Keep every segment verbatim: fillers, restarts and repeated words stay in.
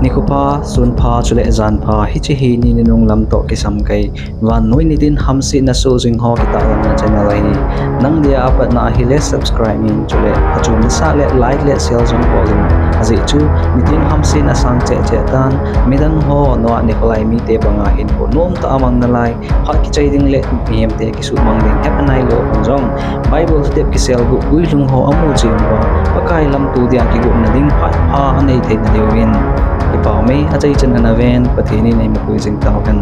Nikho pha, sun pha, chule jan pha, hiche hi ni nunung lam toh kisam kei, vannoi nitin hamsetna soh jing ho kitahlanna channel ahi. Nang dia apatna ahile subscribe in, chule achom nasah le like le share jong bol in. Ajeh chu nitin hamsetna sang cheh cheh tan, midang ho noah nikho lai mite banga hinkho nomtah a mang nalai, phat kichai ding le mihemte kisuhmang ding hepha nailou hon jong, Bible step kiselguh guilhung ho amu cheh uva, Pakai lamto dia kigotna ding phat pha anei theina diuvin, kipah mei achaichan ana ven, Pathen in eimapui jing tauhen.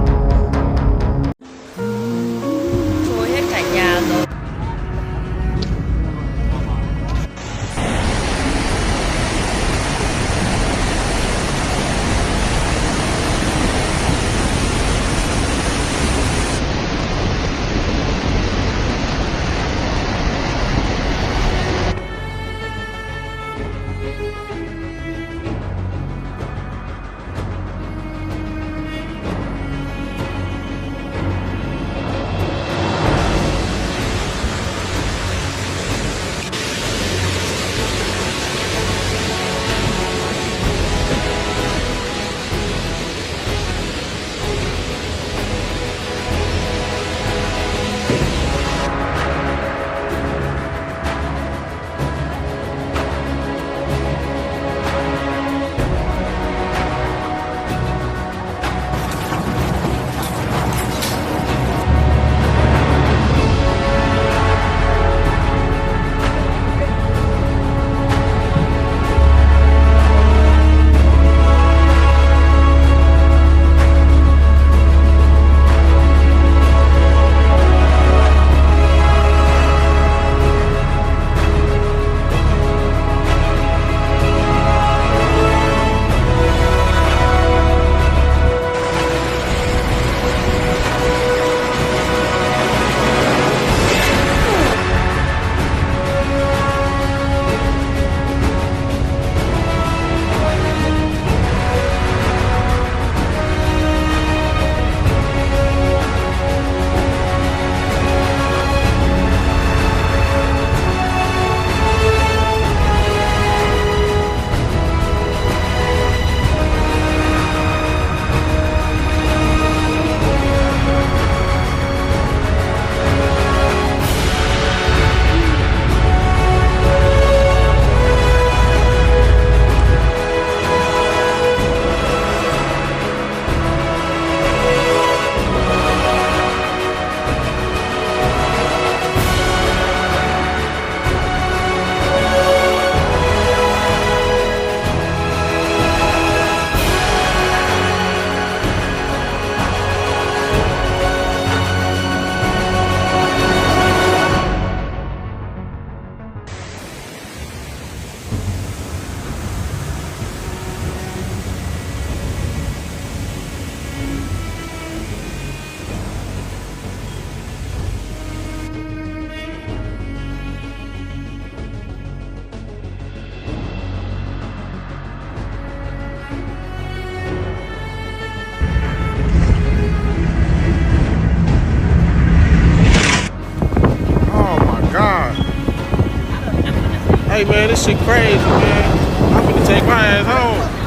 Oh my God. Hey man, this shit crazy, man. I'm gonna take my ass home.